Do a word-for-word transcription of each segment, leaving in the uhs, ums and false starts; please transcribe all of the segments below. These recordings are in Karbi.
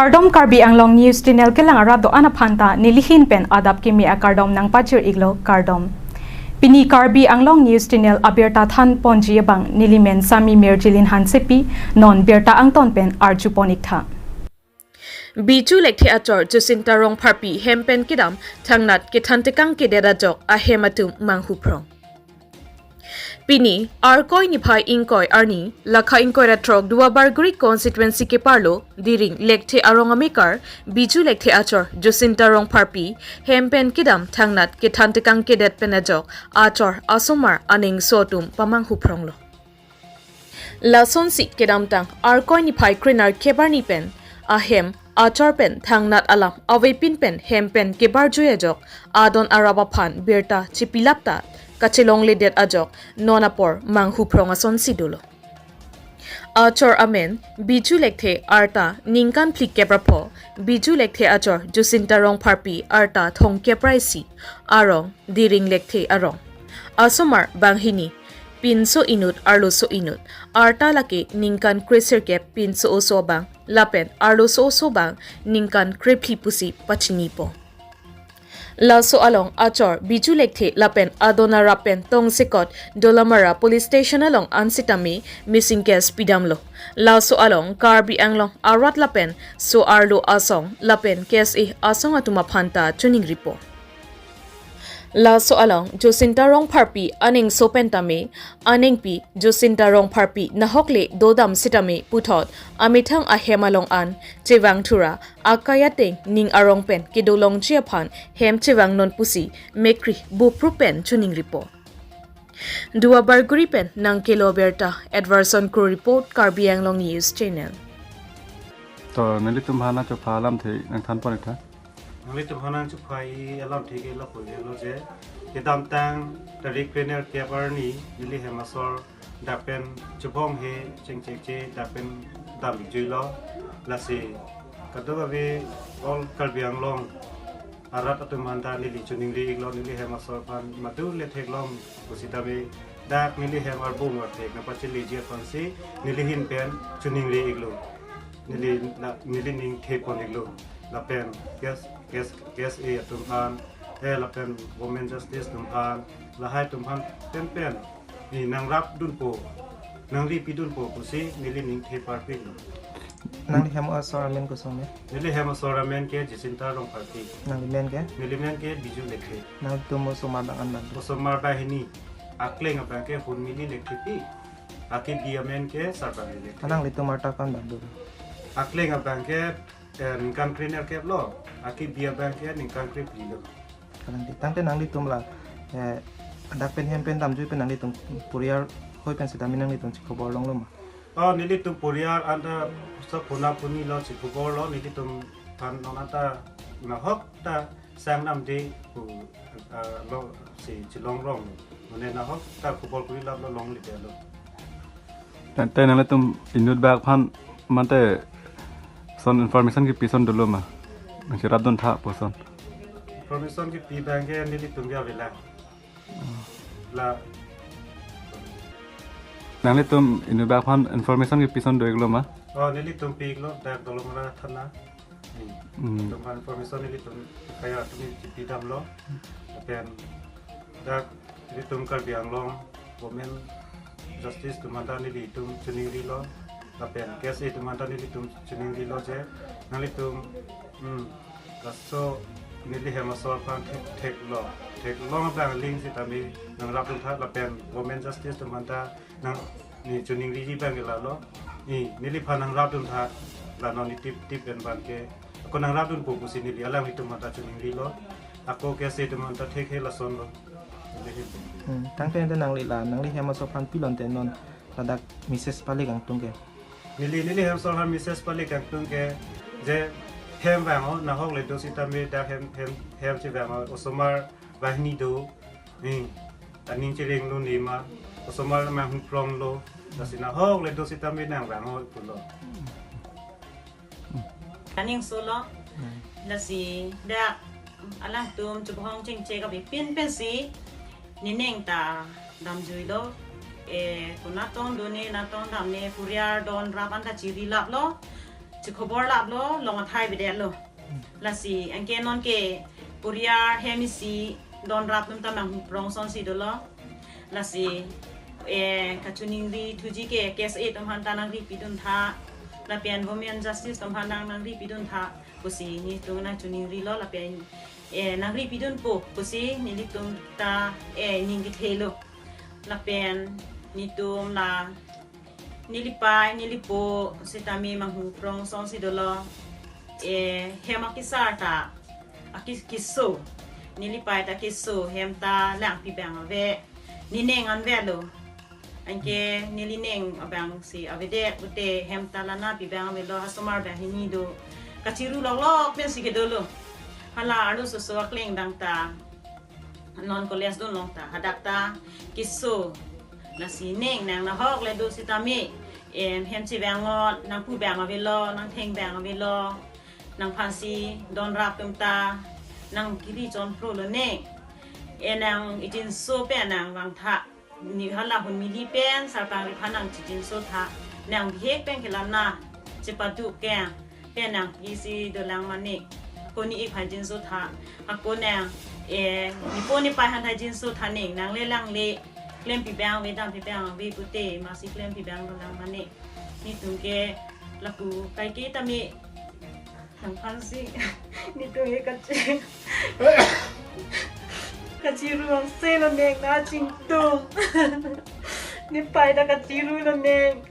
Kardom, Karbi Anglong News Channel kelang arat do-an aphan ta nelihin pen adap kimi akardom nangpajir iklo, kardom. Pini Karbi Anglong News Channel abirta than ponji abang nelimen Sami Mirjilin Hansepi, non birta angton pen arju pon iktha. Biju Lekthe achor Jacinta Rongpharpi hem pen kedam thangnat kethan tekang kedet ajok ahem atum manghuphrong. Pini Arkoi niphai ingkoi arni, lakha ingkoi ra throk Duarbagori constituency keparlo Diring Lekthe arong amekar Biju Lekthe achor Jacinta Rongpharpi hem pen kedam thangnat kethan tekang kedet pen ajok achor asomar aningso atum pamanghuphronglo. Lasonsi kedamtang Arkoi niphai krenerkep arni pen ahem achor pen thangnat alam avepin pen hem pen kebarjui ajok adon arap aphan birta chipilap ta kachelongledet ajok non apor manghuphrong asonsi dolo. Achor amen Biju Lekthe, arta ningkan phlikep ra pho. Biju Lekthe achor Jacinta Rongpharpi, arta thomkep ra isi, arong Diring Lekthe arong. Asomar banghini, pinso inut arloso inut. Arta lake ningkan kresirkep, pinso oso abang lapen arloso oso abang ningkan krephli pusi pachinipo. Laso along achor Biju Lekthe lapen adon arap pen tongsekot Dolamara Police Station along ansitame missing case pidamlo. Laso along Karbi Anglong arat lapen so-arlo asong lapen case-e asong atum aphan ta choningripo. Laso along Jacinta Rongpharpi aningso pen tame aningpi Jacinta Rongpharpi nahokle dodam sitame puthot amethang ahem along an chevang thura akai ateng ning arong pen kedolongji aphan hem chevang non pusi mekri bupru pen choningripo. Duarbagori pen nangkelo birta, Edwardson Kro report, Karbi Anglong News Channel. To nelitum aphan nangchopha alamthe nangthan pon iktha. Nanglitum aphan nangchopha alamthe ke lapu lo je, kedamtang tarik krenerkep arni neli hem asor dak pen chubong he chengchengche dak pen damjuilo. Lasi kadokave all Karbi Anglong arat atum aphan ta neli choningri iklo, neli hem asor aphan madu le theklong pusitame dak neli hem arbung arthek nangpacheleji aphansi nelihin pen choningri iklo. Neli la, neli ningthe pon iklo. Lapen case, case, case-e atum aphan, eh, lapen Women Justice atum aphan, lahai atum aphan penpen ni nangrapdunpo, nangripidunpo pusi neli ningthe parpiklo. Nangli hem asor amen koson me? Neli hem asor amen ke Jacinta Rongpharpi. Nangli men ke? Neli men ke Biju Lekthe. Nangtum osomar abang an bang? Osomar banghini. Akleng abang ke Hunmili Lekthepi. Akebi amen ke Sarbamli Lekthe. Nanglitum arta ko-an bang do? Akleng abang ke, eh, ningkan krenerkep lo. Akebi abang ke ningkan krephli lo. Kalang di. Tangte nanglitum la, eh, dak pen hem pen damjui pen nanglitum poriyar hoi pen sitame nanglitum chikhobor longlo ma? Oh, nelitum poriyar anta sa puna puni lo, chikhobor lo, nelitum aphan non anta nahok ta sang namde pu, ah, lo si chilongrong lo. Mane nahok ta khobor kuri lap lo, longledetlo. Tangte nanglitum inut bak aphan mate son information kepi ason dolo ma? Nangcherapdun tha puson. Information kepi abang ke nelitum ya vela. La. Nanglitum inut bak aphan information kepi ason do iklo ma? Oh, nelitum pi iklo, dak Dolamara thana. Hmm. Hmm. Atum aphan information nelitum kaya atum neli chipidamlo. Lapen dak nelitum Karbi Anglong Women Justice atum aphan ta nelitum choningrilo. Lapen case-e atum aphan ta nelitum choningrilo je nanglitum, hmm, laso neli hem asor aphan thek, theklo. Theklong abang aling sitame nangrapdun tha, lapen Women Justice atum aphan ta nang ni choningriji abang ke lalo. Ni neliphan nangrapdun tha, la non ni tip tip pen abang ke. Ako nangrapdunpo pusi neli alanglitum aphan ta choningrilo. Ako case-e atum aphan ta thekhe lason lo. Neli hin. Hmm, tangte ante nangli la, nangli hem asor aphan pilon te non ladak message pali kangtung ke? Neli, neli hem asor aphan message pali kangtung ke je hem vang-o, nahok le do sitame dak hem, hem, hem chevang-o, osomar banghini do. Hmm. Aning chereng lo nema, osomar manghuphronglo, lasi nahok le do sitame nangvang-o pulo. Aningso lo, lasi dak alangtum chubong chengche kavepin pensi nening ta damjuilo, eh, konatong done, natong damne, poriyar don rap anta chirilaplo. Khobor laplo, long athai bedetlo. Lasi anke non ke Korea hem isi donrap atum ta manghu prong asonsi dolo. Lasi, eh, kachiningri thuji ke K S A atum aphan ta nangri pidun tha, lapen Women Justice atum aphan nang nangri pidun tha pusi nelitum nangchiningrilo, lapen, eh, nangri pidunpo pusi nelitum ta, eh, ning kethelo. Lapen nelitum la nelipei, nelipo sitame manghu prong asonsi dolo. Eh, hem akesar ta, akis-, keso. Nelipei ta keso, hem ta langpi abang ave. Nening anvetlo. Anke nelining abangsi avedet pute hem ta la nangpi abang avelo, asomar abang hini do. Kachiru loklok pensi kedolo. Hala arloso akleng abang ta non college dun long ta, hadak ta keso. Lasi ning nang nahok le do sitame, em, hem chevangot, nangpu abang avelo, nangtheng abang avelo, nangphansi donrap atum ta nangkiri chonprolo ne. E nang ijinso pen nang vangtha. Ne hala ahut mili pen sarpangri aphan nang chijinso tha. Nang bihek pen ke la nang chepaduk ke pen nang isi dolang mane. Ako ne-ik aphan jinso tha. Ako nang, eh, nepo nepei aphan ta jinso tha ning. Nang le lang le klempi abang ave, dampi abang ave pute, masi klempi abang dolang mane. Nelitum ke lapu kaike tame nangphansi nelitum ke kachi-, kachiru angse lo ning, nangchingtum. Nepei ta kachiru lo ning.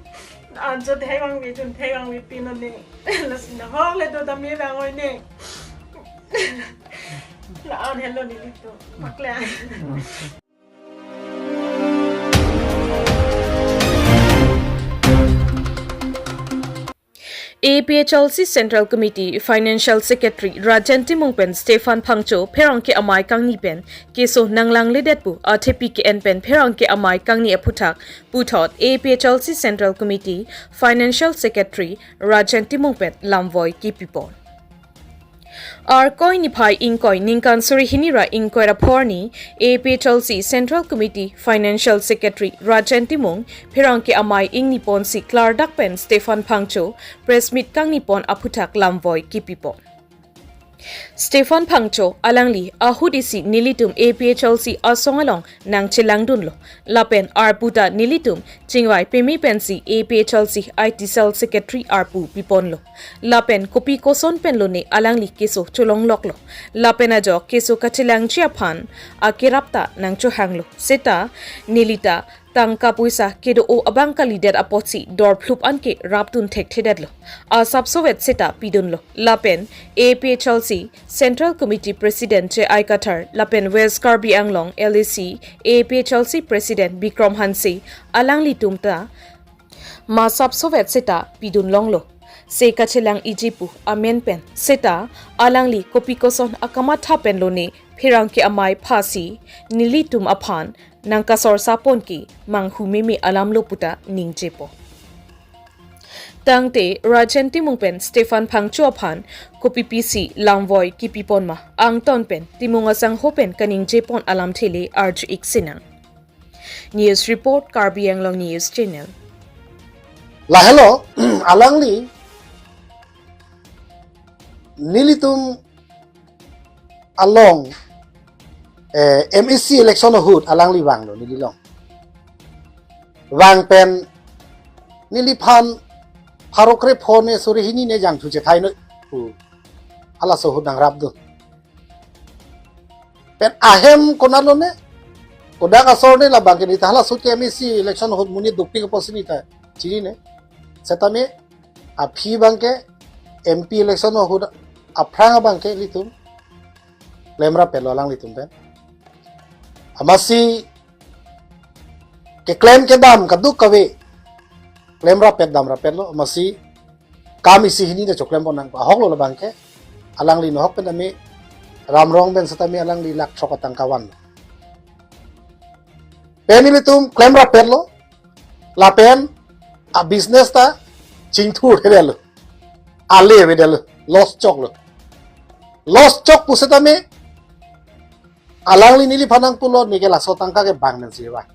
Anchot thek vangve, chun thek vangve pilo ning. Lasi nahok le do tame abang oi ning. La-an henlo nelitum. Paklang. A P H L C Central Committee Financial Secretary Rajen Timung pen Stephen Phangcho pherangke amei kangni pen keso nanglangledet pu athepi ke-en pen pherangke amei kangni aphuthak puthot A P H L C Central Committee Financial Secretary Rajen Timung pen lamvoi kipipon. Arkoi niphai ingkoi ningkan suri hini ra ingkoi ra pho arni A P H L C Central Committee Financial Secretary Rajen Timung pherangke amei ingni ponsi klardak pen Stephen Phangcho press meet kangni pon aphuthak lamvoi kipipon. Stephen Phangcho alangli ahut isi nelitum A P H L C asong along nangchelangdunlo. Lapen arpu ta nelitum chingvai peme pensi A P H L C I T Cell Secretary arpu piponlo. Lapen kopi koson pen lone alangli keso cholongloklo. Lapen ajok keso kachelangji aphan akerap ta nangchohanglo. Seta neli ta tangka poisa kedo-o abang kalidet apotsi dorphlup anke rapdun thekthedetlo. Asapsovet seta pidunlo. Lapen A P H L C Central Committee President J I Kathar lapen West Karbi Anglong L A C A P H L C President Bikram Hanse alanglitum ta masapsovet seta pidunlonglo. Se kachelang-iji pu amen pen seta alangli kopi koson akamatha pen lone pherangke amei phasi nelitum aphan nangkasorsapon ke manghu meme alamlo puta ningjepo. Tangte Rajen Timung pen Stephen Phangcho aphan kopi pisi lamvoi kipipon ma, angton pen Timung asangho pen kaningjepon alamthe le arju-ik sinang. News report, Karbi Anglong News Channel. Lahelo, alangli nelitum along, eh, M A C election ahut alangli vanglo neli along. Vang pen neliphan pharo krepho ne suri hini ne jangthu chethainoi pu halaso ahut nangrapdun. Pen ahem konatlo ne? Kodak asor ne labang ke neli ta halaso ke M A C election ahut monit dopik apotsi neli ta chinine. Setame aphi abang ke M P election ahut aphrang abang ke nelitum klemrappetlo alanglitum pen. Amatsi keklem kedam kadokave klemrappet damrappetlo, amatsi kam isi hini ta choklempon nang ahoklo labang ke. Alangli nahok pen tame Ramrong pen setame alangli lakh throk atangka vanlo. Pen nelitum klemrappetlo. Lapen a business ta chingthurthedetlo. Ale avedetlo. Loss choklo. Loss chok pu setame alangli neliphan nangpulo, neke laso atangka ke bang nansi ba.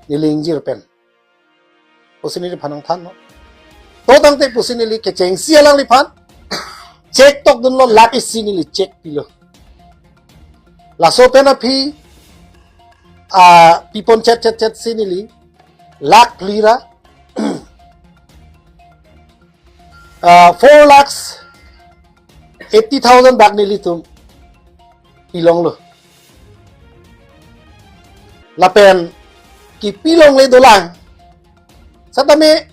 Neli ingjir pen pusi neliphan nangthanlo. To tangte pusi neli kechengsi alangliphan check tokdunlo, lakh isi neli check pilo. Laso pen aphi, a, pipon chet chet chet si neli lakh phli ra, a, four lakhs eighty thousand bak nelitum pilonglo. Lapen kepilongle dolang. Setame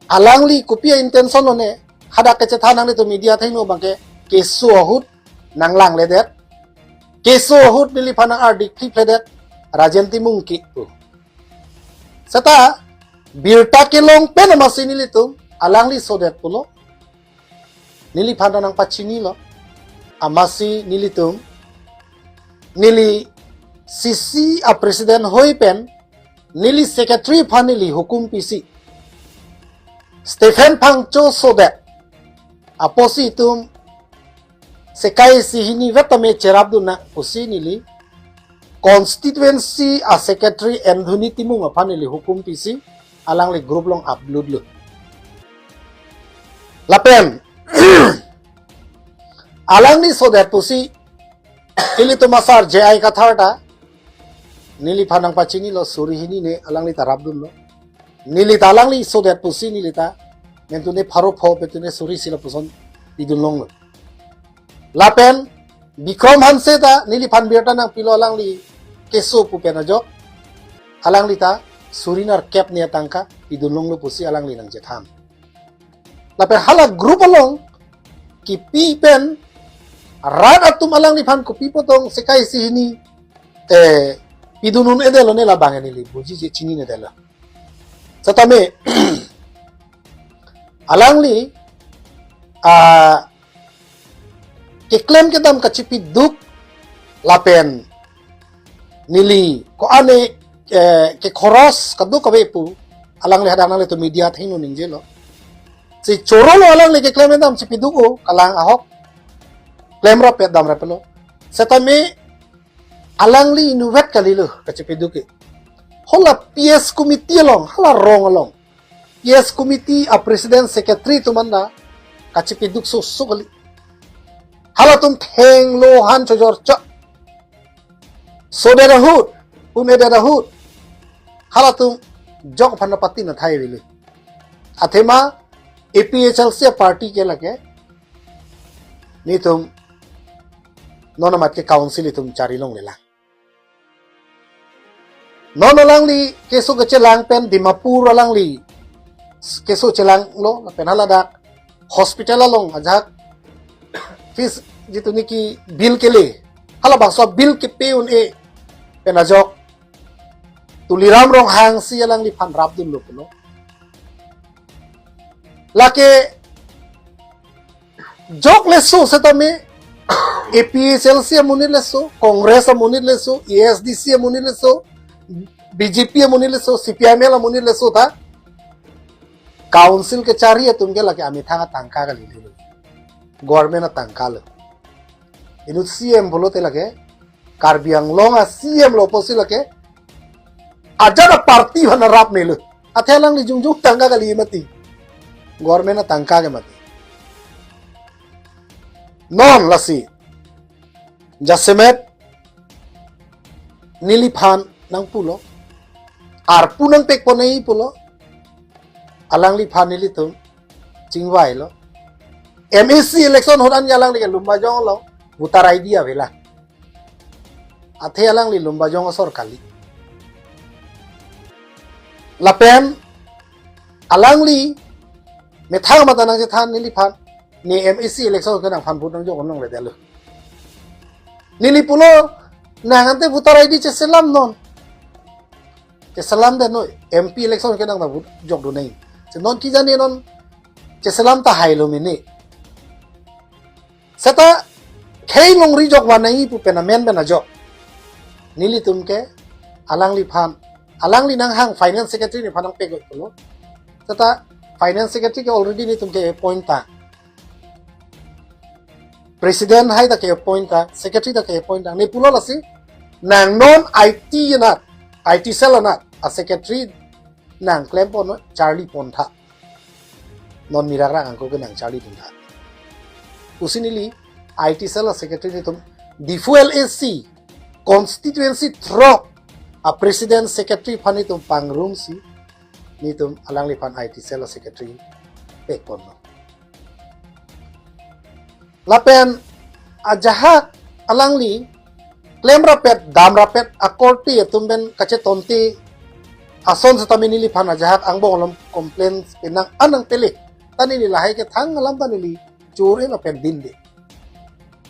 alangli kopi a-intention lone, hadak kechethan nanglitum media athengno abangke keso ahut nanglangledet. Keso ahut neliphan nang-ardik phipledet, Rajen Timung ke pu. Seta birta kelong pen amatsi nelitum alangli sodet pulo. Neliphan ta nangpachinilo. Amatsi nelitum, neli C C a-president hoi pen, neli secretary aphan neli hukum pisi, Stephen Phangcho sodet apotsi itum sekai isi hini vet tame cherapdun nang pusi neli constituency a-secretary Anthony Timung aphan neli hukum pisi, alangli group along upload lo. Lapen alangli sodet pusi ilitum asar J I Kathar ta neliphan nangpachinilo, suri hini ne alangli ta rapdunlo. Neli ta alangli sodet pusi neli ta nentune pharo pho petune suri isi lapuson pidunlonglo. Lapen Bikram Hanse ta neliphan birta nangpilo, alangli keso pu pen ajok, alangli ta suri nerkep ne atangka pidunlonglo pusi alangli nangchethan. Lapen hala group along kipi pen rat atum alangliphan kopi apotong sekai isi hini, eh, pidun un-edetlo ne labang neli bujije chininedetlo. Setame alangli, a, keklem kedam kachipiduk lapen neli ko-an, eh, kekhoros kadokave pu alangli hadak nanglitum media athengno ningjelo. Si chorolo alangli keklem kedam chipiduk o, kalang ahok klemrap damraplo. Setame alangli inutvet kalilo kachipiduk ke. Hala P S committee along, hala rong along P S committee a-president secretary atum anta kachipiduk soso kali. Halatum thenglo han chojor chok. Sodet ahut, un-edet ahut, halatum jok aphan ta pati na thai avelo. Athema A P H L C a-party ke lake, netum non amat ke council itum charilonglelang. Non alangli keso kechelang pen Dimapur alangli keso chelanglo, lapen haladak hospital along ajahak fees jitu niki bill kele, halabangso bill kepe un-e pen ajok Tuliram Ronghang si alangliphan rapdunlo pulo. Lake jok leso setame A P H L C amonit leso, Congress amonit leso, A S D C amonit leso, B J P amonit leso, C P I M L amonit leso ta council kechari atum ke lake amethang atangka kalilo. Government atangkalo. Inut C M pulote lake Karbi Anglong a-C M lo pusi lake ajat a-party aphan arap nelo. Athe alangli jongjong tangka kali mati. Government atangka ke mati. Non lasi jasemet neliphan nangpulo, arpu nangpekponei pulo, alangliphan nelitum chingvailo. M A C election ahut an alangli ke Lumbajong along voter I D avelang. Athe alangli Lumbajong asor kali. Lapen alangli methang mata nangchethan neliphan, ne M A C election ke nangphan vote nangjok nanglongledetlo. Neli pulo, nang ante voter I D cheselam non. Cheselamdet noi, M P election ke nang ta vote jokdun nang. Si non kijane non cheselam tahai lo mene. Seta khei longri jok vanai pu pen amen pen ajok nelitum ke alangliphan, alangli nanghang finance secretary nephan nangpeklo. Seta finance secretary ke already netum ke-appoint tang. President hai ta ke-appoint tang, secretary ta ke-appoint tang. Ne pulo lasi, nang non I T anat, I T cell anat a-secretary nang klempon, charlipon tha. non mirak rang angko ke nangcharlidun tha. Pusi neli I T cell secretary netum Diphu L A C constituency throk a president secretary aphan netum pangrumsi netum alangliphan I T cell secretary pekponlo. Lapen ajahak alangli klemrapet damrapet akorte atum pen kachetonte ason setame neliphan ajahak angbong along complaint penang anang tele. Ta neli lahai ke thang alam ta neli chur-e lapen dinde.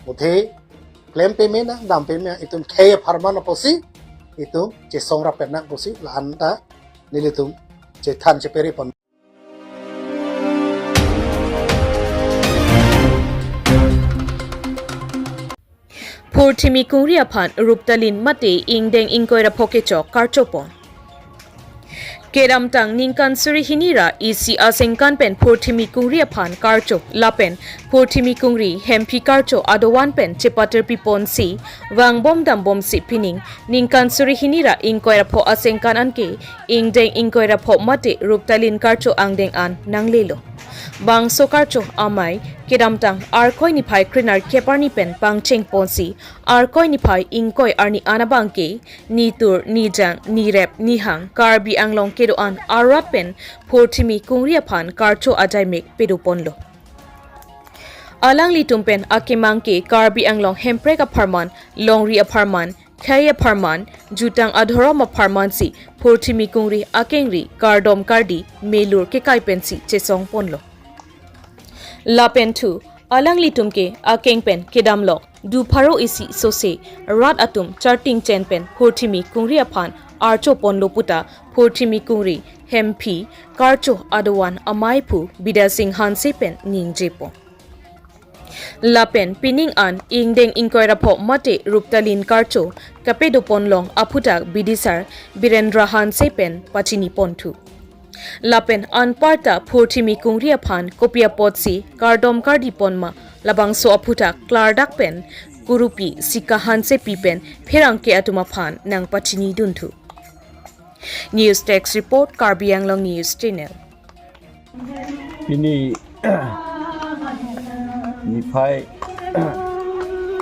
Muthe klem peme nang, dam peme nang, itum khei apharman apotsi itum chesongrapet nang pusi la-an ta nelitum chethan chepere pon. Phurthimi Kungri aphan Ruptalin mate ingdeng ingkoi ra pho kechok karchopon. Kedamtang ningkan suri hini ra isi asengkan pen Phurthimi Kungri aphan karcho lapen Phurthimi Kungri Hemphi karcho adovan pen chepaterpi ponsi vangbom dambomsi pining ningkan suri hini ra ingkoi ra pho asengkan anke ingdeng ingkoi ra pho mate Ruptalin karcho angdeng an nanglelo. Bangso karcho amei kedamtang Arkoi niphai krenerkep arni pen pangcheng ponsi Arkoi niphai ingkoi arni an abangke nitur, nijang, nirep, nihang Karbi Anglong kedo-an arat pen Phurthimi Kungri aphan karcho ajaimek pedoponlo. Alanglitum pen akemang ke Karbi Anglong hemprek apharman, longri apharman, khei apharman, jutang adhorom apharmansi Phurthimi Kungri akengri kardom kardi melur kekai pensi chesongponlo. Lapen thu alanglitum ke akeng pen kedamlok du pharo isi sose rat atum charting chen pen Phurthimi Kungri aphan archoponlo puta Phurthimi Kungri Hemphi karcho adovan ameiphu Bidya Sing Hanse pen ningjepon. Lapen pining an ingdeng ingkoi ra pho mate Ruptalin karcho kapedoponlong aphuthak bidisar Birendra Hanse pen pachinipon thu. Lapen anparta Phurthimi Kungri aphan kopi apotsi kardom kardi ponma labangso aphuthak klardak pen kurupi Sika Hansepi pen pherangke atum aphan nangpachinidun thu. News Desk Report, Karbi Anglong News Channel. Pini niphai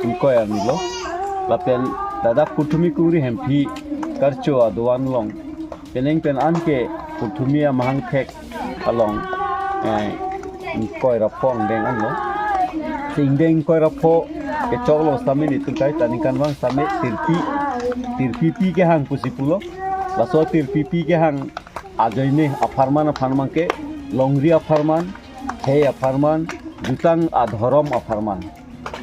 ingkoi arni lo. Lapen ladak Phurthimi Kungri Hemphi karcho adovan along penang pen anke Phurthimi amahang thek along, eh, ingkoi ra pho angdeng anlo. Si ingdeng ingkoi ra pho kechoklo setame netum kaita ningkanvang setame tirpi, tirpipi kehang pusi pulo. Laso tirpipi kehang ajoine apharman apharman ke longri apharman, khei apharman, jutang adhorom apharman.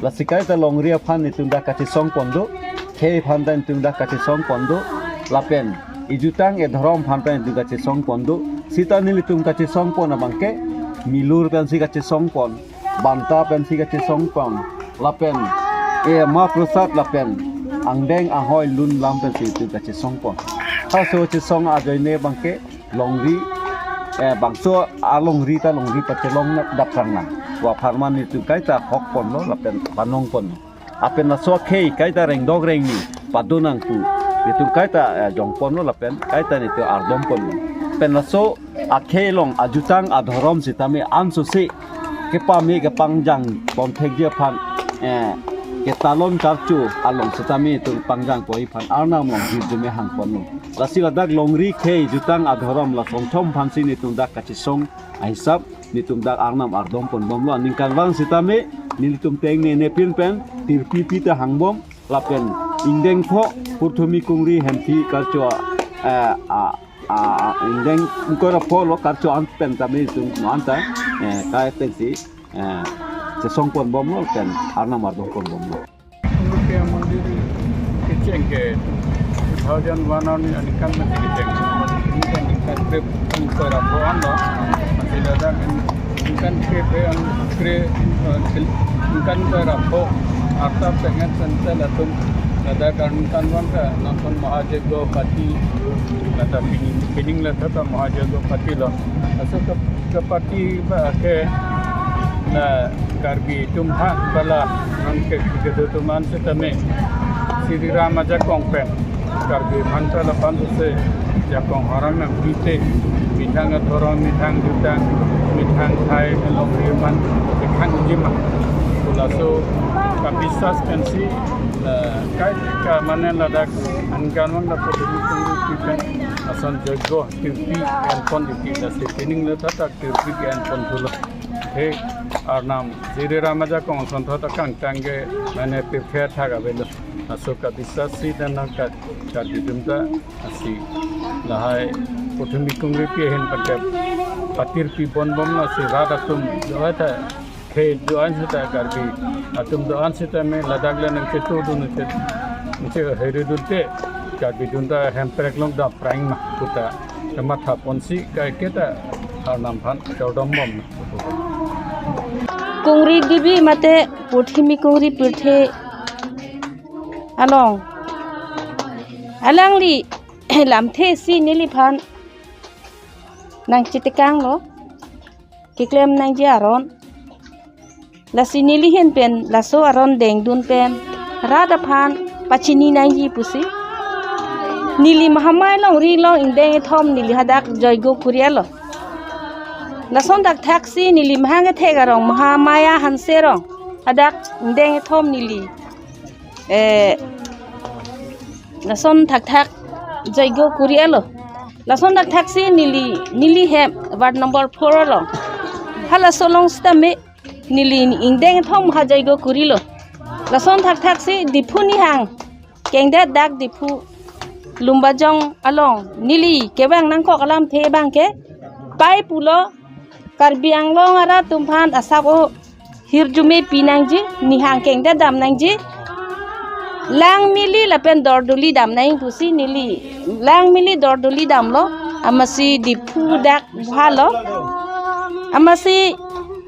Lasi kaita longri aphan netum dak kachesongpon do, khei aphan ta netum dak kachesongpon do, lapen ejutang edhorom aphan ta netum kachesongpon do. Seta nelitum kachesongpon abangke milur pensi kachesongpon, banta pensi kachesongpon, lapen e ma prasad lapen angdeng ahoi lun lam pensi netum kachesongpon. Halaso chesong ajoine abangke longri, eh, bangso alongri ta longri pachelong daprang nang. Pu apharman netum kaita hokponlo lapen panongponlo. Lapen laso akhei kaita rengdok rengni padonang pu netum kaita, eh, jongponlo lapen kaita netum ardomponlo. Lapen laso akhei along ajutang adhorom setame ansose kepame kepangjang ponthekji aphan, eh, ketalon karcho along setame netum pangjangpo aphan Arnam along jirjume hangponlo. Lasi ladak longri khei jutang adhorom la songthom aphansi netum dak kachesong ahisap netum dak Arnam ardomponbomlo. Ningkanvang setame nelitum tengne nepin pen tirpipi ta hangbom lapen ingdeng pho Phurthimi Kungri Hemphi karcho, eh, a, a, a, ingdeng ingkoi ra pho lo karcho an pen tame netum no anta, eh, kai pensi, eh, chesongponbomlo pen Arnam ardomponbomlo. Ke mondir kecheng ke two thousand one arni aningkan mati kecheng. Aningkan, aningkan trip ingkoi ra pho anlo. Mati ladak aningkan ke pe an kre, eh, aningkan ingkoi ra pho. Arta pengen sensel atum ladak aningkanvang ke nonton Mahajogopati, ladak pining, pining ladak Mahajogopati lo. Aso ke kepati ba ke la Karbi atum ha bala nang ke kedo atum an setame Sri Ram ajakong pen Karbi aphan ta lapu-an se jakong harang nangpite, Methang adhorom, methang jutang, methang thai, longri aphan, methang jima. Laso kabisas pensi, eh, kai ka mane ladak angan vang lapu dulu tunggu pipen ason joigo tirpi enpon diti, lasi pining le tata tirpi enpon dulu. He Arnam, Sri Ram ajakong ason tata kangtang ke mane pirthe athak avelo. Laso kabisas si dan nang kat, kat didum ta asi lahai Puthimi Kungripi ahin pen ke patirpi bonbom, lasi rat atum do-an ta, khei do-an seta, Karbi atum do-an seta me ladak le nangchetudun, nangche, nangcheheridun te Karbi dun ta hemprek long dam prang ma puta kematha ponsi kaiketa Arnam aphan chordombom. Kungri Devi mate Puthimi Kungri pirthe along alangli lamthe si neliphan nangchitekanglo, keklem nangji aron. Lasi neli ahin pen laso aron dengdun pen rat aphan pachini nangji pusi neli Mahamaya longri along ingdeng ithom neli hadak joigo kuri-etlo. Lason thakthak si neli mahang kethek arong Mahamaya Hanse arong hadak ingdeng ithom neli, eh, lason thakthak joigo kuri-etlo. Lason thakthak si neli, neli hem ward number four along, halaso along sitame neli ingdeng ithom ha joigo kurilo. Lason thakthak si Diphu nihang kengdet dak Diphu Lumbajong along neli kevang nangkok alamthe abang ke pai pulo, Karbi Anglong arat atum aphan asap ahirjume pi nangji, nihang kengdet dam nangji, lang mili lapen dordoli dam nang pusi neli lang mili dordoli damlo, amatsi Diphu dak halo, amatsi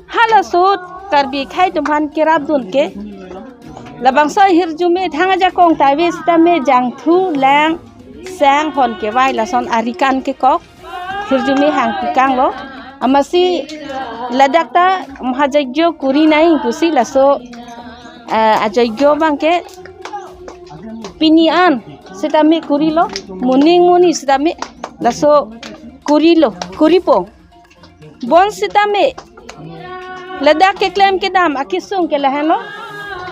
halaso ahut Karbi akhei atum aphan kerapdun ke labangso ahirjume thang ajakong ta ave sitame jangthu, lang, sang, hon kevai lason ari kan kekok hirjume hang pikanglo. Amatsi ladak ta mahajoigo kuri nang pusi laso, eh, ajoigo abang ke pini an sitame kurilo, moning moni sitame laso kurilo, kuripo. Bonsitame ladak keklem kedam akesung ke lahenlo.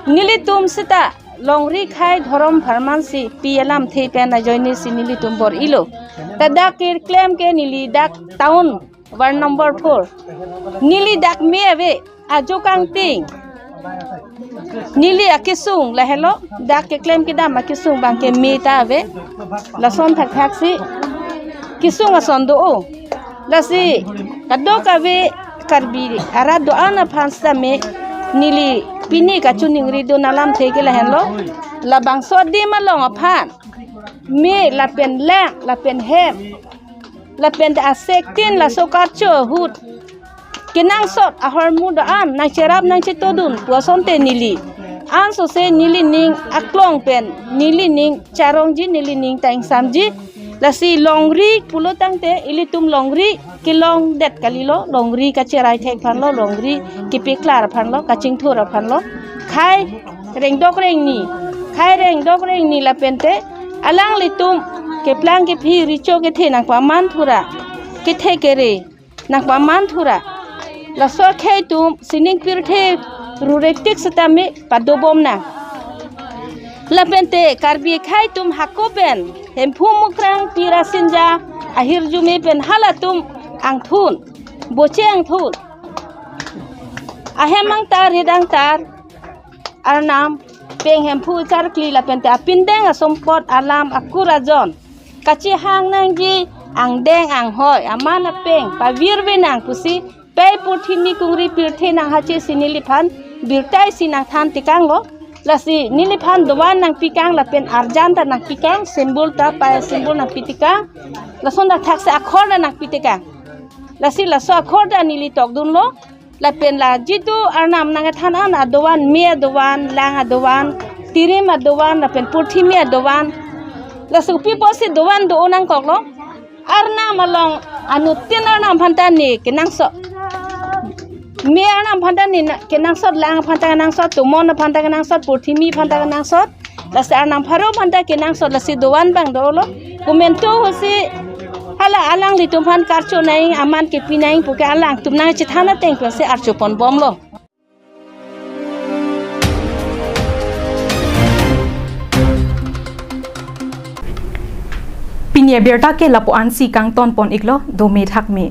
Nelitum sita longri akhei dhorom apharman si pi alamthe pen ajoine si nelitum bor-ilo. Ta dak keklem ke neli dak town ward number four. Neli dak me ave, ajo kangting. Neli akesung lahenlo, dak keklem kedam akesung abang ke me ta ave. Lason thakthak si kesung ason do-o. Lasi kadokave Karbi arat do-an aphan sitame neli pini kachiningridun alamthe ke lahenlo. Labangso adim along aphan me lapen lang lapen hem lapen ta asek tin laso karcho ahut kenangsot ahormu do-an nangcherap nangchetudun pu asonte neli ansose nelining aklong pen nelining charongji, nelining ta ingsamji. Lasi longri pulo tangte ilitum longri kelongdet kalilo, longri kacherai thek aphanlo, longri kepeklar aphanlo, kachingthur aphanlo. Akhei rengdok rengni, akhei rengdok rengni lapen te alanglitum keplang kephi, recho kethe nangpaman thura, kethe kere nangpaman thura. Laso akhei atum sining pirthe rurek tik sitame padobom nang. Lapen te Karbi akhei atum hako pen Hemphu Mukrang Pira Sinja ahirjume pen halatum angthun, Boche angthun, ahem angtar, rit angtar, Arnam, Peng Hemphu Charkli lapen te apindeng asompot alam akur ajon kachehang nangji, angdeng anghoi aman apeng pavirve nang pusi pei Puthimi Kungri pirthe nanghache si neliphan birta isi nangthan tekanglo. Lasi neliphan dovan nangpikang lapen arjan ta nangpikang, symbol ta, pai symbol nangpitekang. Lason thakthak si akhor ta nangpitekang. Lasi laso akhor ta neli tokdunlo. Lapen la jitu Arnam nangkethan an adovan, me adovan, lang adovan, tirim adovan, lapen Puthimi adovan. Laso pi pusi dovan do nangkoklo. Arnam along anuttin Arnam aphan ta ne kenangsot. Me Arnam aphan ta ne na-, kenangsot, lang aphan ta kenangsot, tomon aphan ta kenangsot, Puthimi aphan ta kenangsot. Lasi Arnam pharo aphan ta kenangsot, lasi dovan abang dolo. Komantu pusi Hala alanglitum aphan karcho nangji, aman kepi nangji puke alangtum nangchethan ateng pensi archo ponbomlo. Pini abirta ke lapu-ansi kangton pon iklo, dome thakme.